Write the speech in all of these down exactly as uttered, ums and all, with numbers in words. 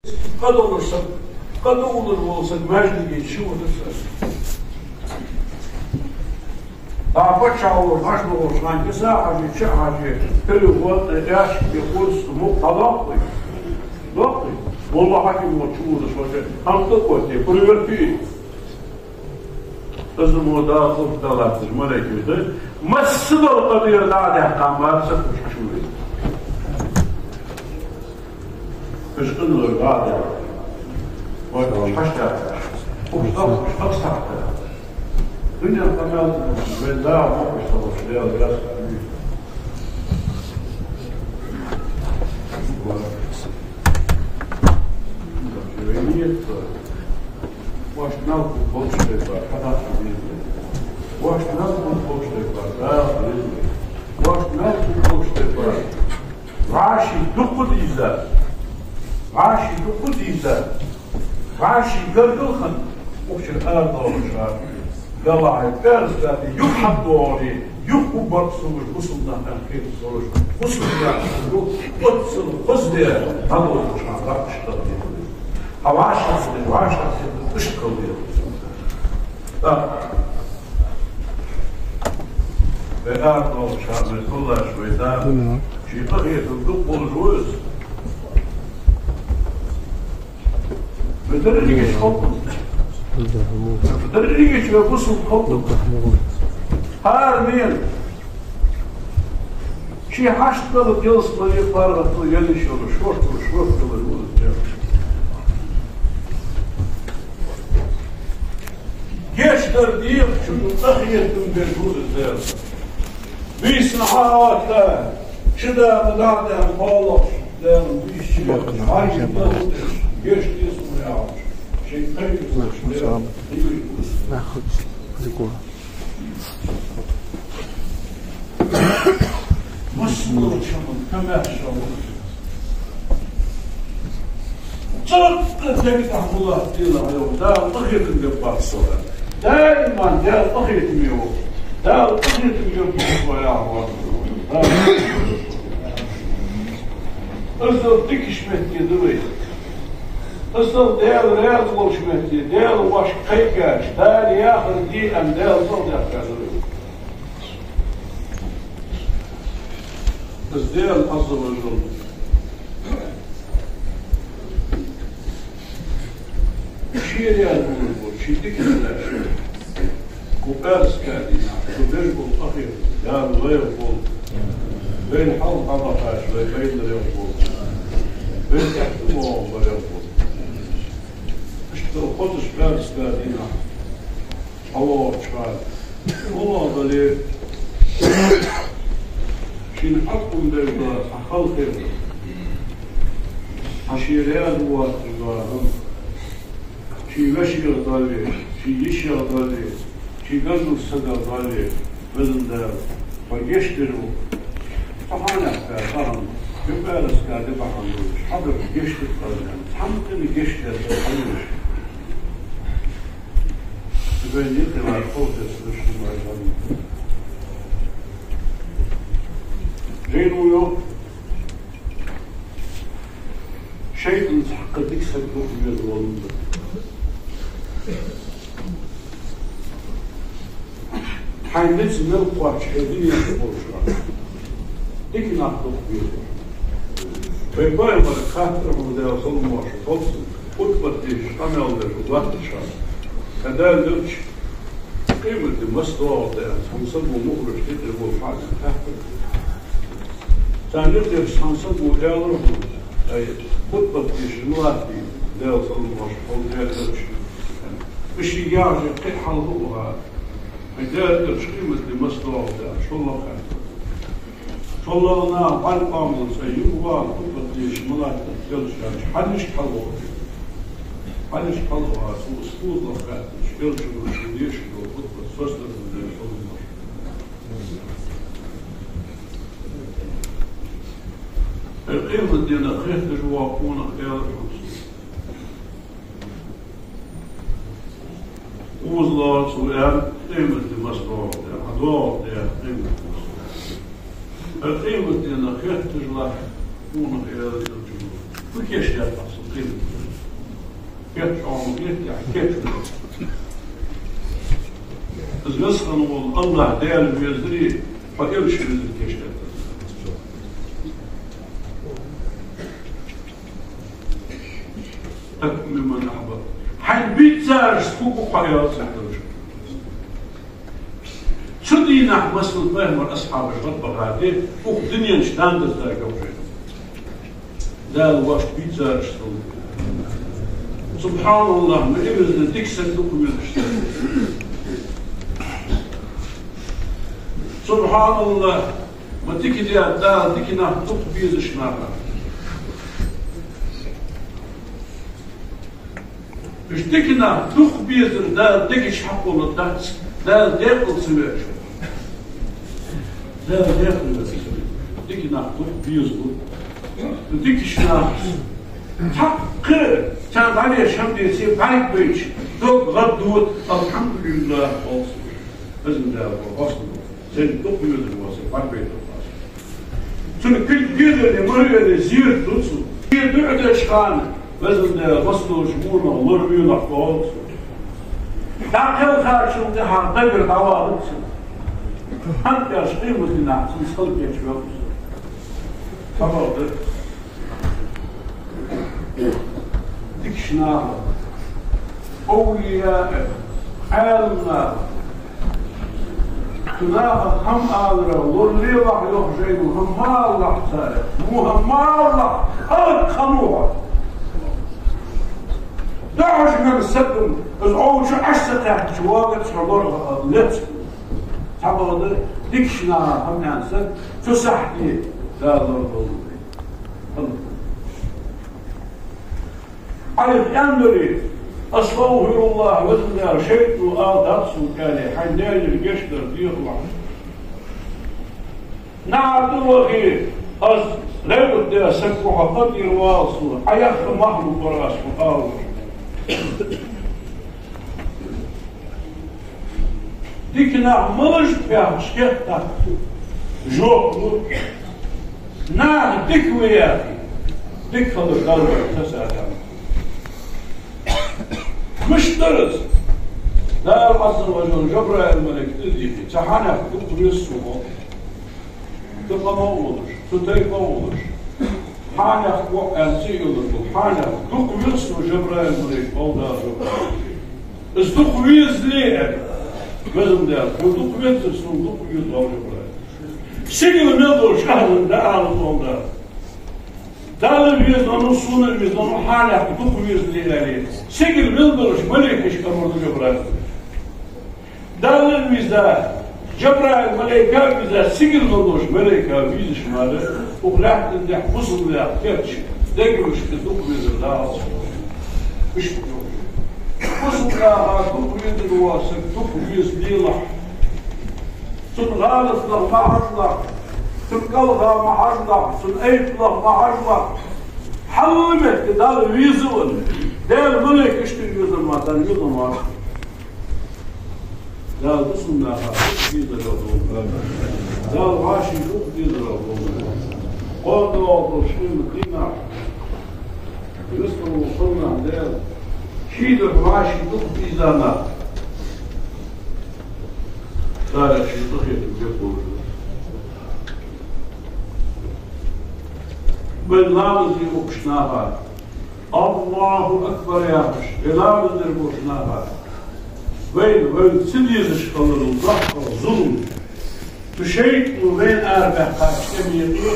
Къа долаш саг, къа довлар вола саг маьждиге чу ватар саг. ДӀа паччахь волаш, хьажа волаш, хьан киса хьажа, чу хьажа, телефон, ящик, курс, мукъ хьадоаккхий? Доаккхий? Молла хьаким волча чу водаш ваце, хӀама тӀакхоаче, проверки. Из мо Дала хургдаллахь, малайкаш да. Массадола къа дера дӀа а даьккха мара саг хушчу ве. Уж къинойх дӀа а даьккха. Вай хьашт даьккха. Уж доккхаш, хьакъ сахьта. Дуне къамаьл, вай Дала хургдаллахь, Дала яс. Вешта мел фу болча тайпара, хьадахьа деза. Вешта мел фу болча тайпара, даха деза. Вешта мел фу болча тайпара, вӀаший дукха дийза. ВӀаший дукха дийза. ВӀаший гаргара хинна, укх чура арадоагӀаш дар. Даллахь, пӀаьраска тӀа юха хьатӀадоагӀаре, юха хӀу барт сулаш, бусалба нах аьнна кхеташ долаш, бусалба нах сулаш, оццул хоза де, дӀалоацаш хьа бакъаш калде. Хьа вӀашагӀ хилар, вӀашагӀ хилар, иштта калде. ТӀаккха вай арадоагӀаш хинна вай хулаш вай да. Ший къахетам дукха болаш ва из. Вай дерригаш халкъ. Вай дерригаш вай бусалба халкъ. ХӀара мел ший хьашт дала, ялсмале, паргӀато яннаш йола, шортта, шортта йола вуза. Гешт дар дехачун къахетам бер вуза. Бийсанна хьаотташ, ши дакъа дӀа а даьнна, кхоалагӀча Дала бийсача хьаьший дала деш, гешт деза ма яхаш, ший кхайкаш деш, Дала дийр вуза. Массадолчунна комаьрша вуза. Цхьаккха дег тӀа хӀама латтийла хьо, Дала къахетам бергбац сона. Даим Дала къахетаме ва. Дала къахетам бергбац сона, яхаш ва. Из дикача метте да вай. Из Дала раьза волча метте, Дала вайга кхайкача, Дала яхар де аьнна, Дала цӀогӀа даьхкад вай. Из Дала Ӏазза ва жалла ший раьза волаш, ший дика волаш, укх пӀаьраска дийнахьа, шу беш бола къахетам, Дала вайх болба, вайна хьалха дӀабахача вай пайданарех болба, вай тӀехьа тӀабоагӀаргбарех болба. Иштта хозача пӀаьраска дийнахьа хьавоагӀача хана, хӀама дале, шийна хьакъ хӀама бергбар хьа халкъера, хьа ший раьза воацаш дар хӀама, ший вешех дале, ший йишех дале, ший гӀандув сагах дале, Везан Дала, хьо гешт дер ва. Цу хана тӀа тахан, юкъараска де бахьан долаш, хьадар гешт дер хазан, цхьанне гешт дер хазан. Вай никъ ма ховтес душман вай. Жайно йоах, шайтӀанца хьакха дика саг дукха веза воландаь. Хьай низ мел кхоач хье дунен тӀа болча хана, дика нах дукха веза. Вай пайхамар хаттар хьона, Даьла салам-моаршал хилда цунна, хутбат деш, къамаьл деш латтача хана, хьа Дала дувцаш, къематди масса доагӀа да аьнна, цхьан саго мухӀараш тӀехьа болаш хьа хаттар. Царна юкъера цхьан саго аьлар хьона: «Ай, хутбат деш ма латте, Даьла салам-моаршал хилда Даьла дувцача». Уж шийга яхаш кхы а хьалха ва хьа. Ай, Даьла дувцача, къематди масса доагӀа да аьнна, шоллагӀа хаттар. ШоллагӀа наха хьалкъамлаца юхавала, хутбат деш ма латте аьнна, хьа мишта хьалха ва? Хьа мишта хьалха ва, цо укхаза хаттача, Даьла дувцача, шу деш дола хутбат соцадар да Даьла салам-моаршал. Ай, къематдийнах хетташ вола къонах аьлар хьона: «Укхаза лоаца ва, аьнна, къематди масса доагӀа да, хьа доагӀа да, къематди масса доагӀа». Ай, къематдийнах хетташ латта къонах аьлар: «Фу кийчдаьд Ӏа сона? Кечвола, кечвола. Из веза хинна вола АллахӀ Даьла везари, хьо элча везари кийчдаьд. تكن ممن أحببت. Хьайна бийцарашца хургва хьо, аьлар элчано. Цу дийнахьа, масала, пайхамара асхьабаш гӀадбахар де, укх дунен чу дандаздар гӀоргва. Дала вайна бийцарашца хургва. СубхьаналлахӀ, ма из веза дика саг дукха везаш саг. СубхьаналлахӀ, ма дика де Дала дика нах дукха безаш нах. Уж дика нах дукха безар Дала дега чу хьакхолларгдац, Дала декъала ца веш. Дала декъала веш. Дика нах дукха безалу. Дикача наха цхьаккха царна дӀадеш хӀама деце, бӀаргабайча, дог гӀаддода, алхьамдулиллахӀ оал цо. Везан Дала, хьо хьоастам бу. Сайна дукха везаш вола саг бӀаргабайта деза. Цунна кулг дезале, мара везале зерат ду цо. Ше дуӀа деча хана, Везан Дала, массадолча мунах лоравелахь, оал цо. ДӀакхелхачул тӀехьагӀа дагара дӀавалац цун. ХӀана аьлча къематдийнахьа цунца хала кийчвергва цо. Хабар да. Дикача наха, овлияъ, Ӏаламнаха, цу наха хӀама аларах лоралелахь, йоах жайно, хӀама ма алалахь царех. Во хӀама ма алалахь, хӀалакхиннав хьо. ДӀахьош мел саг ва, из Ӏовча Ӏаш ца кхаьчача, воагӀац хьо лоралуш. Цхьабакъда дикача наха хӀама аьнна саг, цу сахьте Дала лорадолда. Ӏайха аьннадаре: «АстагӀфируллахӀ, Везан Дала, шайтӀо ала дац сона», — аьле, хьайна Даьлагара гешт дар дехалахь. НаӀар тӀа вахе, аз лайкъа даь саг ва хьо, къа тӀера вала сона, Ӏа яхха мах ма бора аз хьона, ала. Дика нах малаш баьхача кеттах жоп лу. Наха дика ва яхе, дика хилар Далла тасадам. Мишта дар из? Дала Ӏазза ва жалла Жабраил малейк тӀадийхе, цу хьанех дукха веза сона, цу къамах волаш, цу тайпах волаш. Хьанех ва аьнна ца йолаш дола, хьанех дукха веза сона Жабраил малейк, оал Дала Жабраилга. Из дукха везале, аьнна, Везан Дала, хьона дукха везар, сона дукха веза, оал Жабраила. Сигала мел долча ахӀлан дӀаала, оал Дала. Далла веза ва, сона веза ва, хьанех дукха везале, аьле, сигала мел долча малейкашка амар ду Жабраила. Далла веза, Жабраил малейка веза, сигала мел долча малейка везаш мара, укх лаьттан тӀа бусалба наьха керта чу дегашка дукха везар Дала. Иштта бусалба наха дукха везаш вола саг дукха везалелахь. Цун гӀалатлах ма хьажалахь, цун кӀалха ма хьажалахь, цун айпалах ма хьажалахь. Хьалметта Далла веза ва, Даьла малейкашта везар ма, Далла веза ма. Дала бусалба наха дукха безарах долда. Дала вӀаший дукха безарах долда. Кхоана доагӀаш долча къематдийнахьа, вистхула санна Дала ший духьа вӀаший дукха беза нах, царех ший къахетам бергболаш ба. Вай ламаз де ухаш наха, «АллахӀу акбар» яхаш, вай ламаз деш болча наха, вайна, вайна ца дезаш хиларал доккха зулам, цу шайтӀо вайна арабаьккхача тӀема юкъе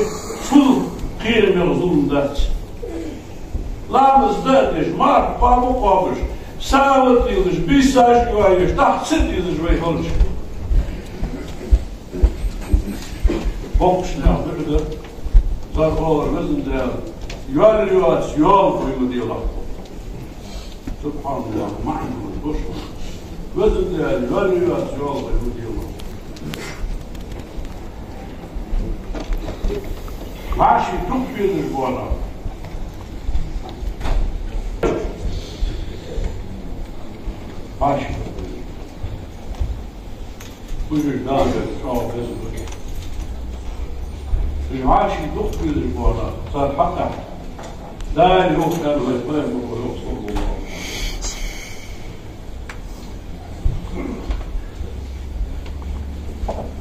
цул кхерамегӀа зулам дац. Ламаз да а деш, марха кхоаб а кхоабаш, сагӀа а дилаш, бийсаш а йоаеш, дӀахо ца дезаш вай хилча, боккхийча наьха дуӀа да, цар оалар: «Везан Даьла, йоалаяь йоаца йоалаш вай ма делахь». СубхьаналлахӀ, маӀан бош. «Везан Даьла, йоалаяь йоаца йоалаш вай ма делахь». ВӀаший дукха безаш бола нах. ВӀаший дукха безаш. Уж Дала чӀоагӀа беза ба. Уж вӀаший дукха безаш бола нах, цар хьакъехьа Дала йоах, аьнна вай пайхамара йоах, саллаллахӀу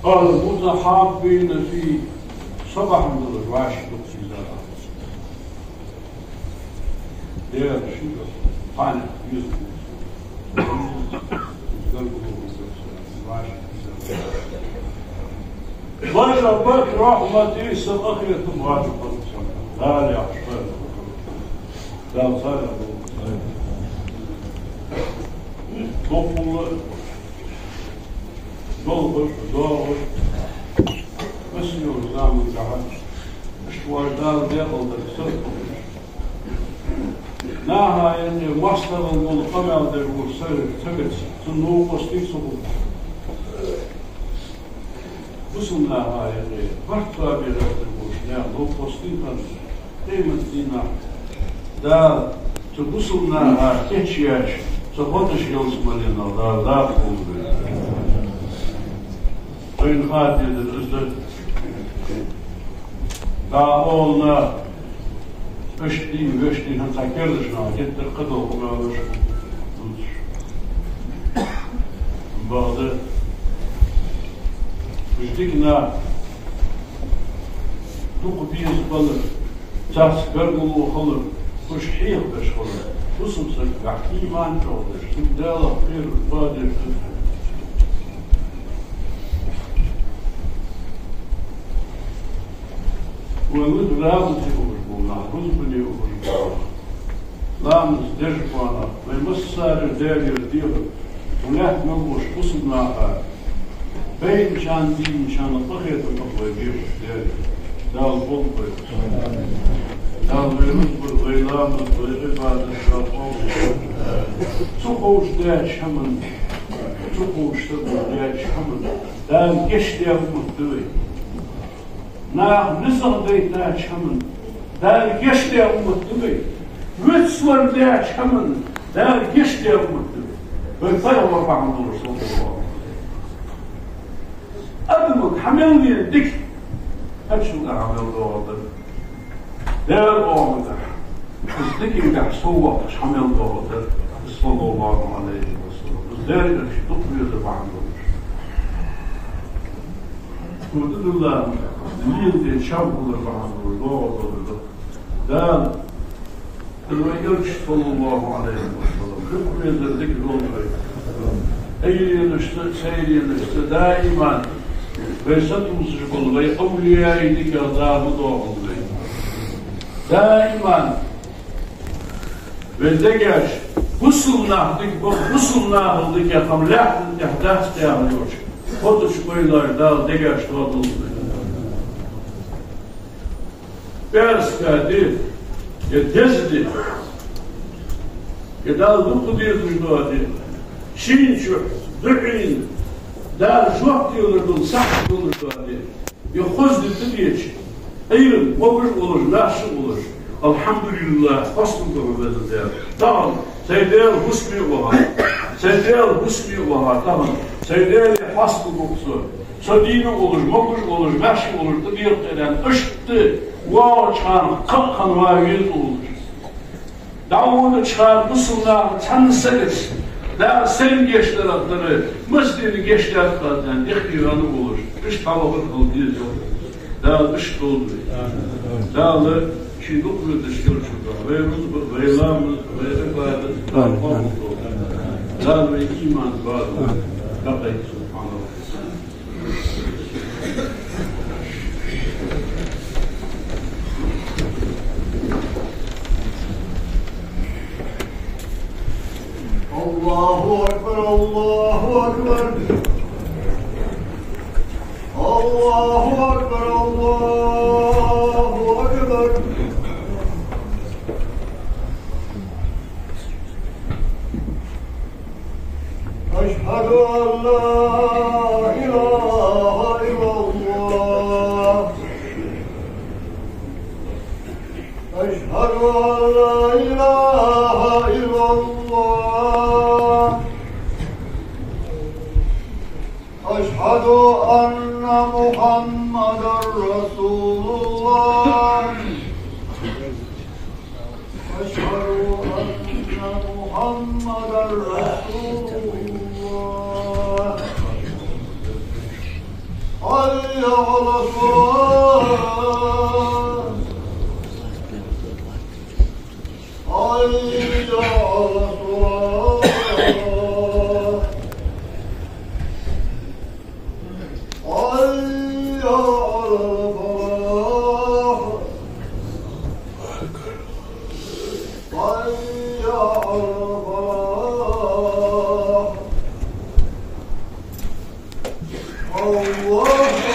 Ӏалайхи ва саллам. المتحابين في صباح من الغاشي يقصي زرعه. Дера шуга хьанах веза. وجبت رحمتي سبقخية واجب الصلاة. لا، لا، لا، صلاة. Дукха долхаш, доагӀаш, массайолча заман чухь, иштта вай Дала декъалдар сархулаш. Наха юкъе моастагӀал бола къамаьл деш вола саг ца гӀерта, цун новкъостий ца хул. Бусалба наха юкъе барт тоабе гӀерташ болча наьха новкъостий хинна, къемата дийнахьа Дала цу бусалба наха кийчъяьча цу гӀо тӀа ялсмаленах Дала дакъа хулда вай. Вайна хаттар дезар из да. ДӀа оалаш, иштта дий, вешта дий, хӀанз цхьа кердача наха геттара кхыдола къамаьлаш дувцаш. Бакъда, уж дика нах дукха беза хилар, царца гаргало хилар, уж хьехабеш хилар, бусалба сагагахьа иман чӀоагӀдеш, цунга Далах кхерар бадеш да. Вай луд рагӀу ца ухаш бола нах, рузбане ухаш бола нах, ламаз деш бола нах, вай массарел Даьлагара дехар, вай лаьтта мел болча бусалба наха, байначарна, дийначарна къахетам бакъ вай дехаш Даьлагара. Дала болба вай. Дала вай рузба, вай ламаз, вай Ӏибадат Дала къоабал. Ца ховш даьча хӀаман, ца ховш саго даьча хӀаман Дала гешт даь уммат да вай. Наха низагӀа дайтача хӀаман Дала гешт даь уммат да вай. Вицвар даьча хӀаман Дала гешт даь уммат да вай. Вай пайхамар бахьан долаш, саллаллахӀу Ӏалайхи ва саллам. Адамага хьа мел вена дика, хьачул тӀехьа хьа мел доагӀаргдар Даьла оамагахьа, из дикагахьа соввоаккхаш хьа мел доагӀаргдар, саллаллахӀу Ӏалайхи ва саллам. Из Даьлагара ший дукха везар бахьан долаш. Кхоъ да дулла, лела де чам хулар бахьан долаш доагӀаргдар. Дала, из вай Элча, саллаллахӀу Ӏалайхи ва саллам, дукха везар дика долда вай. Айленашца, сайленашца даиман вай сатувсаш бола вай овлияй дикагӀа Дала ма доахалда вай. Даиман вай дегаш бусалба нах дика ба, бусалба нахал дикагӀа хӀама лаьттан тӀа дац яхаш йолча, кхоачаш ойлаш Дала дегаш тоадолда вай. ПӀаьраска ди, е деза ди, е Дала дукха дезаш дола ди, шийна чухь дуӀайна Дала жоп делар дола сахьат долаш дола ди, е хоза ди тӀадеча, Ӏуйран могаш а волаш, маьрша а волаш, алхьамдулиллахӀ, хьастагӀа да хьо, Веза Даьла. Тахан сай Даьла хӀусаме а ваха, сай Даьла хӀусаме а ваха, тахан сай Даьлага хьастагӀа ва со. Со дийна а волаш, могаш а волаш, маьрша а волаш, тӀадекъа тӀера аьнна, иштта воагӀача хана кхаъ хинна ваха веза волаш. ДӀаводача хана бусалба наха цхьанне сагаца, Дала сайна гешт дарах дар, массанена гешт даьд-кх аз аьнна, дехке ваьнна а волаш, иштта хьалвахар хила деза. Дала иштта долда вай. Дала ший дукха везача Элча тӀа вай рузба, вай ламаз, вай Ӏибадат Дала къоабал долда. Дала вай иман база дакъайоаккхалда, субхьанахӀу. الله أكبر، الله أكبر. الله أكبر، الله أكبر. أشهد أن لا إله إلا الله. أشهد أن لا إله إلا الله. أشهد أن محمدا رسول الله. محمدا رسول الله. حي على الصلاة. حي على الصلاة. حي على الفلاح. حي على الفلاح. الله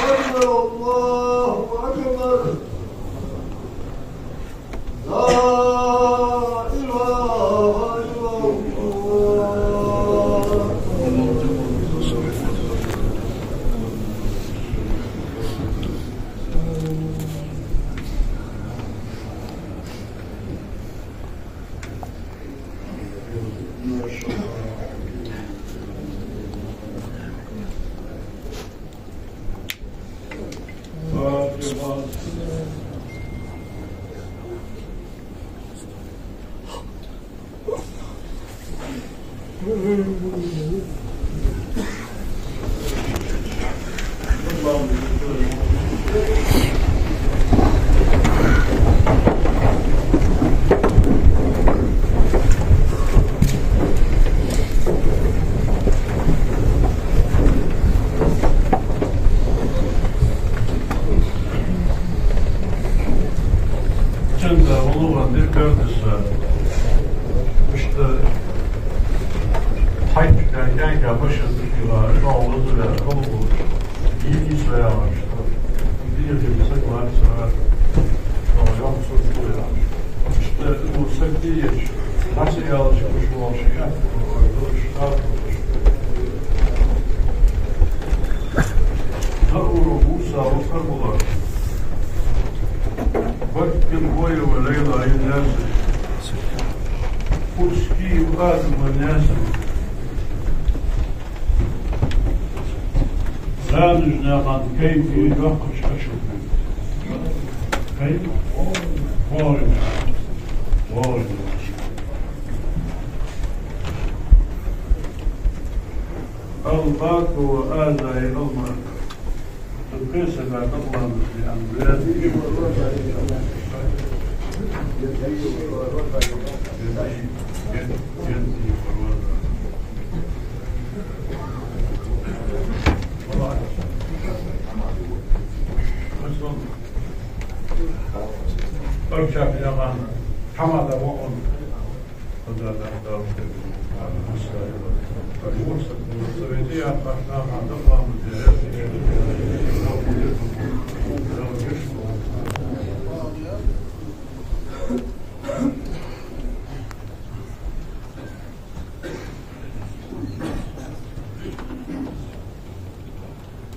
أكبر، الله أكبر. لا إله إلا الله. Чанда валугӀан дир бердаса. Мишта хьайчка кӀаьнка баша духига, шоала лазара халугулаш. Йиди со яхаш. Дир дир саг вац сара. Шоала йоах со духига. Мишта ну саг дир. Маца ялаш куш волаш я. Даура Муса ва Карбулаш. Баркин боя ва Лайла ин Ясир. Курский ва Адам ва Ясир. Рануш нахан кайфи йоккхача ачух. Кайф? Ворин. Ворин. Албаку ва Азай Алмар. Тукхесага тӀакъламашни ан ваьд. Арчаб яхан хьамада ваун.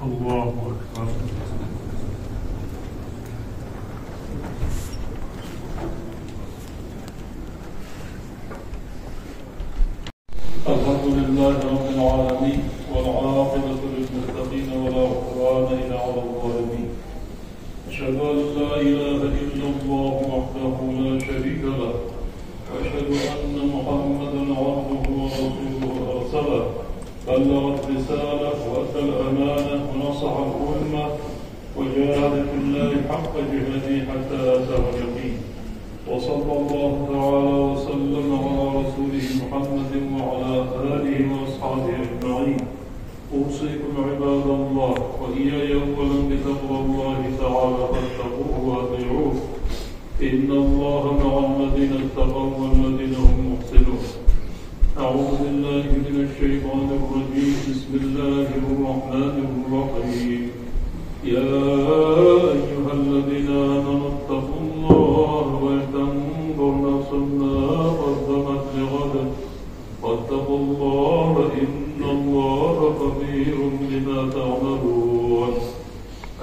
الله أكبر. الحمد لله رب العالمين، والعاقبة للمتقين، ولا عدوان إلا على الظالمين. أشهد أن لا إله إلا الله وحده لا شريك له، وأشهد أن محمدا عبده ورسوله أرسله، بلغ الرسالة وأدى الأمانة ونصح الأمة، وجاهد في الله حق جهاده حتى أتاه اليقين. وصلى الله تعالى وسلم على رسوله محمد وعلى آله وأصحابه أجمعين. أوصيكم عباد الله وإياي أولا بتقوى الله تعالى فاتقوه وأطيعوه. إن الله مع الذين اتقوا والذين هم محسنون. أعوذ بالله من الشيطان الرجيم. بسم الله الرحمن الرحيم. يا أيها الذين آمنوا اتقوا الله ولتنظر نفس ما قدمت لغد، واتقوا الله إن الله خبير بما تعملون.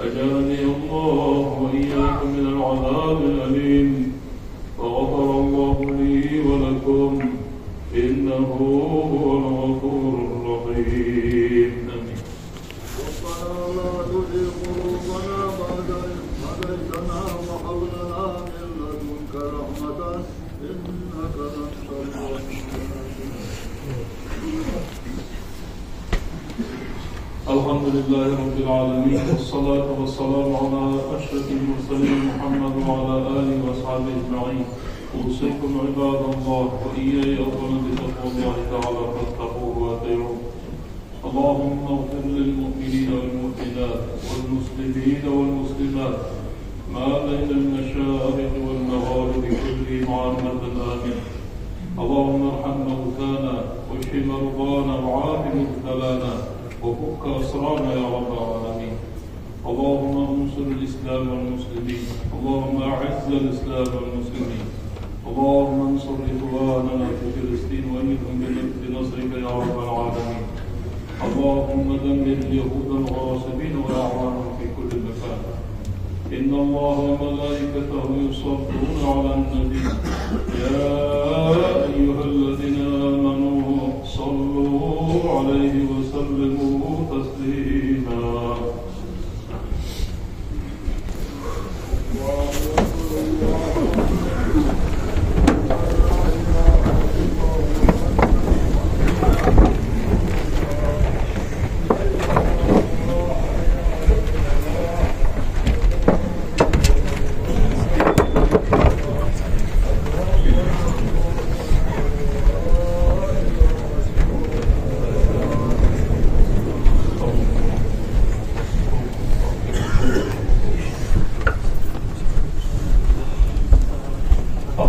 أجارني الله وإياكم من العذاب الأليم، وغفر الله لي ولكم، إنه هو الغفور الرحيم. آمين. ربنا لا تزغ قلوبنا بعد إذ هديتنا وهب لنا من لدنك رحمة إنك أنت الوهاب. الحمد لله رب العالمين، والصلاة والسلام على أشرف المرسلين محمد وعلى آله وأصحابه أجمعين. أوصيكم عباد الله وإياي أولا بتقوى الله تعالى فاتقوه وأطيعوه. اللهم اغفر للمؤمنين والمؤمنات والمسلمين والمسلمات ما بين المشارق والمغارب كلهم عامة آمين. اللهم ارحم موتانا واشف مرضانا وعاف مبتلانا وفك أسرانا يا رب العالمين. اللهم انصر الإسلام والمسلمين. اللهم أعز الإسلام والمسلمين. اللهم انصر إخواننا في فلسطين وأيدهم بنصرك يا رب العالمين. اللهم دمر اليهود الغاصبين وأعوانهم في كل مكان. إن الله وملائكته يصلون على النبي. يا أيها الذين آمنوا صلوا عليه وسلموا تسليما.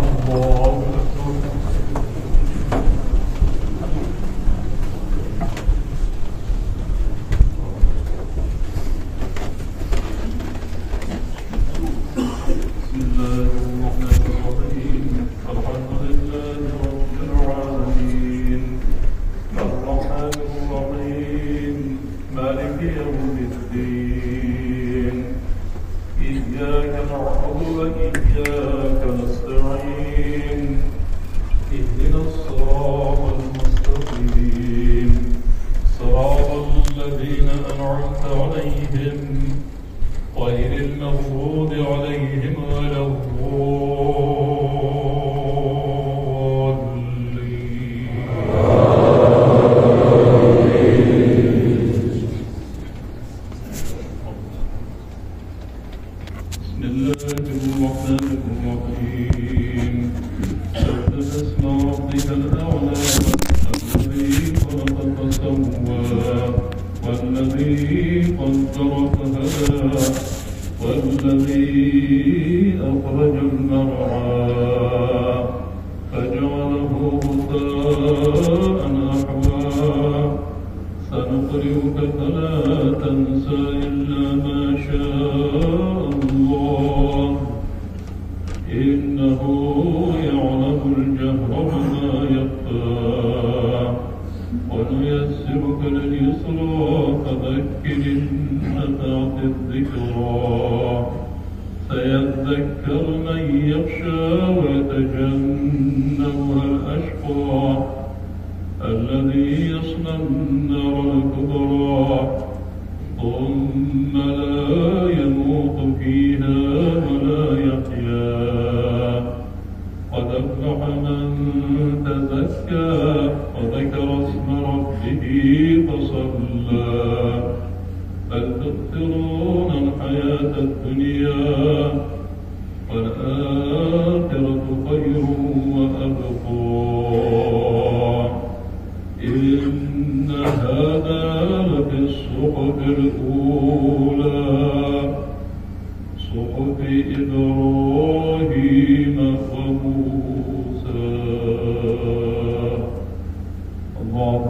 الله أكبر. بسم الله الرحمن الرحيم. الحمد لله رب العالمين. الرحمن الرحيم. مالك يوم الدين. إياك نعبد وإياك نستعين. اهدنا الصراط المستقيم. صراط الذين أنعمت عليهم غير المغضوب عليهم ولا الضالين. بسم الله الرحمن الرحيم. سبح اسم ربك الأعلى. الذي خلق فسوى. والذي قدر فهدى. والذي أخرج المرعى. فجعله غثاء أحوى. سنقرئك فلا تنسى إلا ما شاء الله. إنه يعلم الجهر وما يخفى. ونيسرك لليسرى فذكر إن نفعت الذكرى. سيذكر من يخشى ويتجنبها الأشقى. الذي يصلى النار الكبرى. ثم لا يموت فيها ولا يحيا. قد أفلح من تزكى وذكر اسم ربه فصلى. بل تؤثرون الحياة الدنيا والآخرة خير وأبقى. إن هذا لفي الصحف الأولى. صحف إبراهيم وموسى. الله.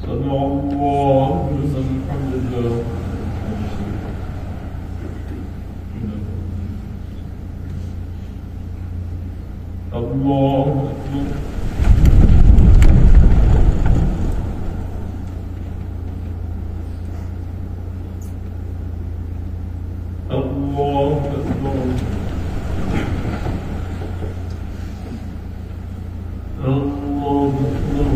سمع الله لمن حمده. الله أكبر. الله أكبر. الله أكبر.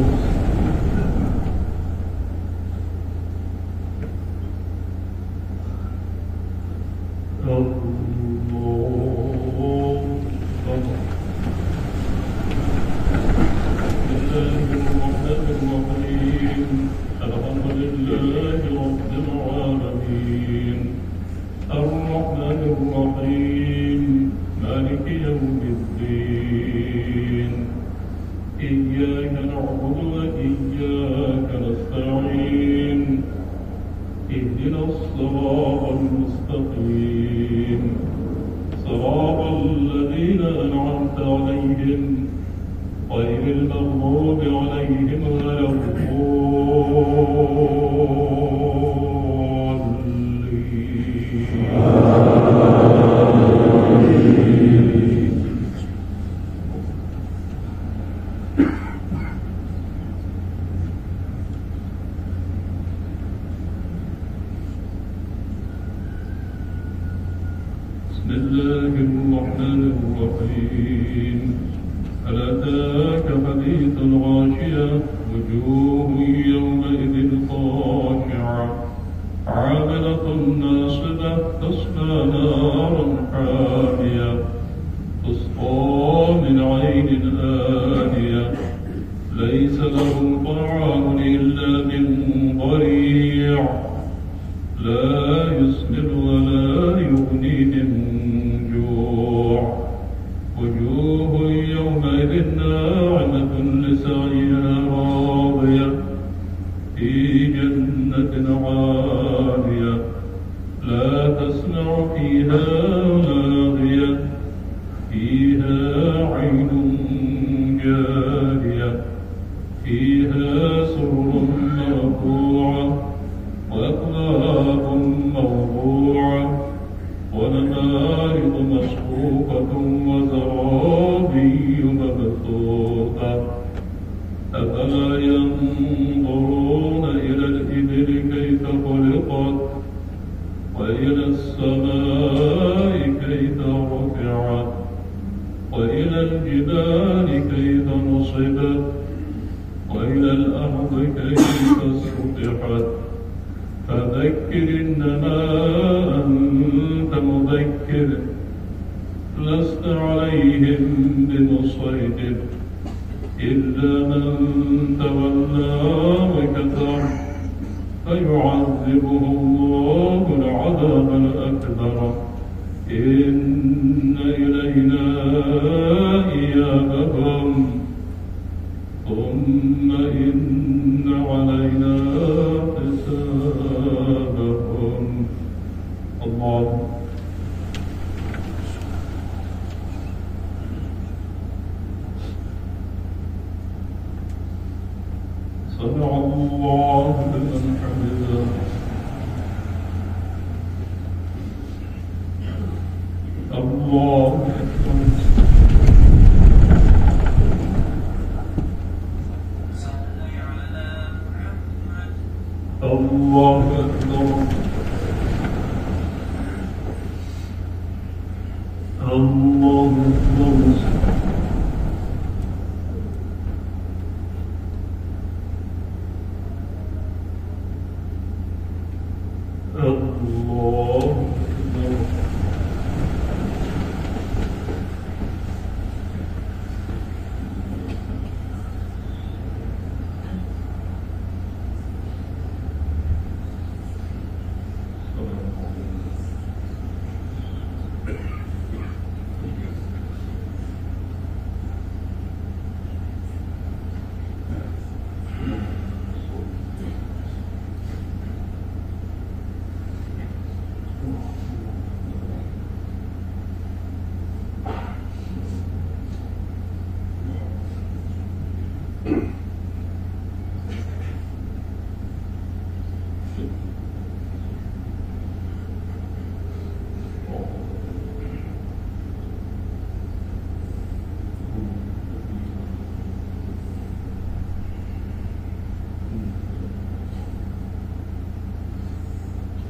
الله الرحيم. مالك يوم الدين. إياك نعبد وإياك نستعين. اهدنا الصراط المستقيم. صراط الذين أنعمت عليهم غير المغضوب عليهم ولا الضالين. بسم الله الرحمن الرحيم. هل أتاك حديث الغاشية. وجوه يومئذ خاشعة. عاملة ناصبة. تصلى نارا حامية. تسقى من عين آنية. ليس لهم طعام إلا من ضريع. لا يسمن ولا يغني من جوع. وجوه يومئذ ناعمة لسعيها راضية. في جنة عالية. لا تسمع فيها لاغية. فيها عين جارية. فيها سرر مرفوعة. وأكواب موضوعة. ونمارق مصفوفة. وزرابي مبثوثة. أفلا ينظرون إلى الإبل كيف خلقت. وإلى السماء كيف رفعت. وإلى الجبال كيف نصبت. وإلى الأرض كيف سطحت. فذكر إنما أنت مذكر. لست عليهم بمصيطر. إلا من تولى وكفر. فيعذبه الله العذاب الأكبر. إن إلينا إيابهم. ثم إن علينا حسابهم. الله. سمع الله لمن حمده. الله أكبر. الله أكبر. الله أكبر. الله أكبر.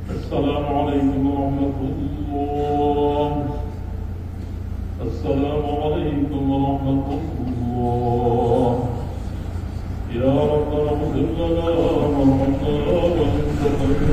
السلام عليكم ورحمة الله. السلام عليكم ورحمة الله. يا ربنا اغفر لنا وارحمنا وأنت خير